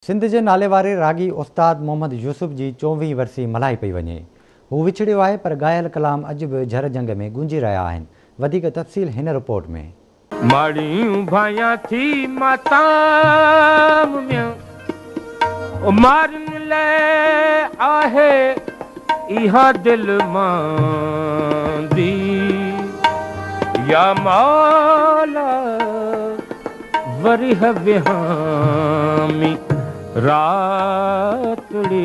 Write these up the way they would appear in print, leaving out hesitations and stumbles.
سنڌ جي ناليواري راڳي استاد محمد يوسف جي چوويهين ورسي ملهائي پئي وڃي. هو وڇڙيو آهي پر ڳايل ڪلام اڄ به جهر جهنگ ۾ گونجي رهيا آهن. وڌيڪ تفصيل هن رپورٽ ۾. ماڙيون ڀانيان ٿي ماتام ميان او مارن لئه آهي اها دل ماندي يا مولا. ورهه وهامي راتڙي.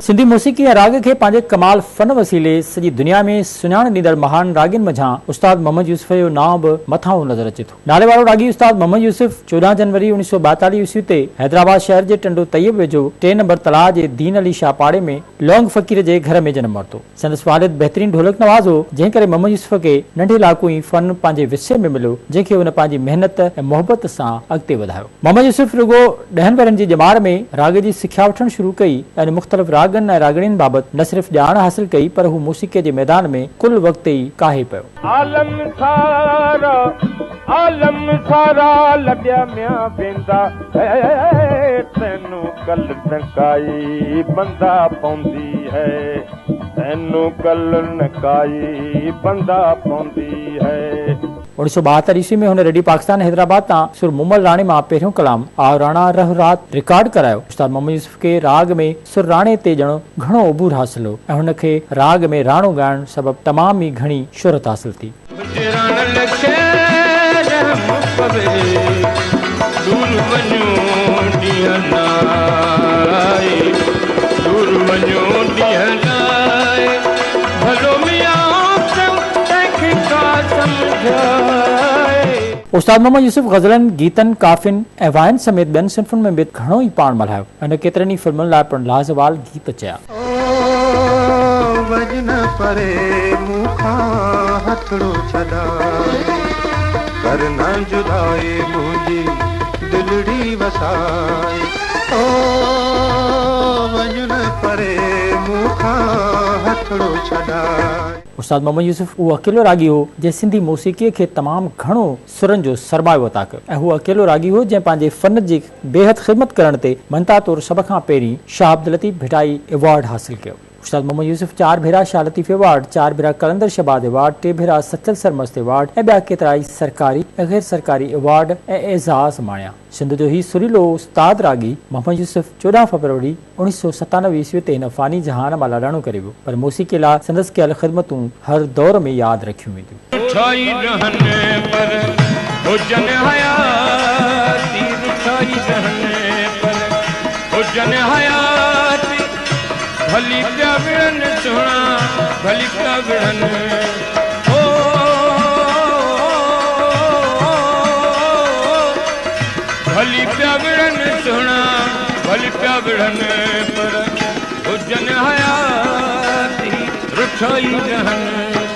سنڌي موسيقي ۽ راڳ کي پنهنجي ڪمال فن وسيلي سڄي دنيا ۾ سڃاڻ ڏيندڙ مهان راڳين منجهان استاد محمد يوسف جو نانء به مٿانهون نظر اچي ٿو. ناليوارو راڳي استاد محمد يوسف 14 جنوري 1942 عيسوي تي حيدرآباد شهر جي ٽنڊو طيب ويجهو ٽي نمبر تلاء جي دين علي شاهه پاڙي ۾ لونگ فقير جي گهر ۾ جنم ورتو. سندس والد بهترين ڍولڪ نواز هو، جنهن ڪري محمد يوسف کي ننڍي لاڪون ئي فن پنهنجي ورثي ۾ مليو، جنهن کي هن پنهنجي محنت ۽ محبت سان اڳتي وڌايو. محمد يوسف رڳو ڏهن ورهين جي ڄمار ۾ راڳ جي سکيا وٺڻ شروع ڪئي ۽ هن مختلف راڳن ۽ راڳڻين بابت نه صرف ڄاڻ حاصل ڪئي پر هو موسيقيء جي ميدان ۾ ڪل وقت ئي ڪاهي پيو. عالم سارا عالم سارا لڏيا ميان ويندا هي تينون ڪل نه ڪائي بندا پوندي هي تينون ڪل نه ڪائي بندا پوندي هي. 1972 عيسوي ۾ هن ريڊيو پاڪستان حيدرآباد تان سر مومل راڻي مان پهريون ڪلام آء راڻا رهه رات رڪارڊ ڪرايو. استاد محمد يوسف کي راڳ ۾ سر راڻي تي ڄڻ گهڻو عبور حاصل هو ۽ هن کي راڳ ۾ راڻو ڳائڻ سبب تمام ئي گهڻي شهرت حاصل ٿي. هجران کي رحم پوي، دور وڃو ڏينهن لائي، دور وڃو ڏينهن لائي، ڀلو ميان تنهن کي ڪا سمجهائي. استاد محمد يوسف غزلن، گيتن، ڪافين ۽ واين سميت ٻين صنفن ۾ به گهڻو ئي پاڻ ملهايو ۽ هن ڪيترن ئي فلمن لاء پڻ لازوال گيت چيا. او وڃ نه پري مون کان هٿڙو ڇڏائي، ڪر نه جدائي منهنجي دلڙي وسائي. او وڃ نه پري مون کان هٿڙو ڇڏائي. استاد محمد يوسف اهو اڪيلو راڳي هو، جنهن سنڌي موسيقيء کي تمام گهڻو سرن جو سرمايو عطا ڪيو ۽ هو اڪيلو راڳي هو، جنهن پنهنجي فن جي بيحد خدمت ڪرڻ تي مڃتا طور سڀ کان پهرين شاهه عبداللطيف ڀٽائي ايوارڊ حاصل ڪيو. استاد محمد يوسف چار ڀيرا شاهه لطيف ايوارڊ، چار ڀيرا قلندر شهباز ايوارڊ، ٽي ڀيرا سچل سرمست ايوارڊ ۽ ٻيا ڪيترائي سرڪاري ۽ غير سرڪاري ايوارڊ ۽ اعزاز ماڻيا. سنڌ جو هي سريلو استاد راڳي محمد يوسف 14 فبروري 1997 عيسوي تي هن فاني جهان مان لاڏاڻو ڪري ويو پر موسيقي لاء سندس ڪيل خدمتون هر دور ۾ ياد رکيون وينديون. رٺائي رهن پر هجن حياتي رٺائي رهن پر هجن حياتي ڀلي پيا وڙهن سهڻا ڀلي پيا وڙهن او ڀلي پيا وڙهن سهڻا ڀلي پيا وڙهن پر هجن حياتي رٺائي رهن.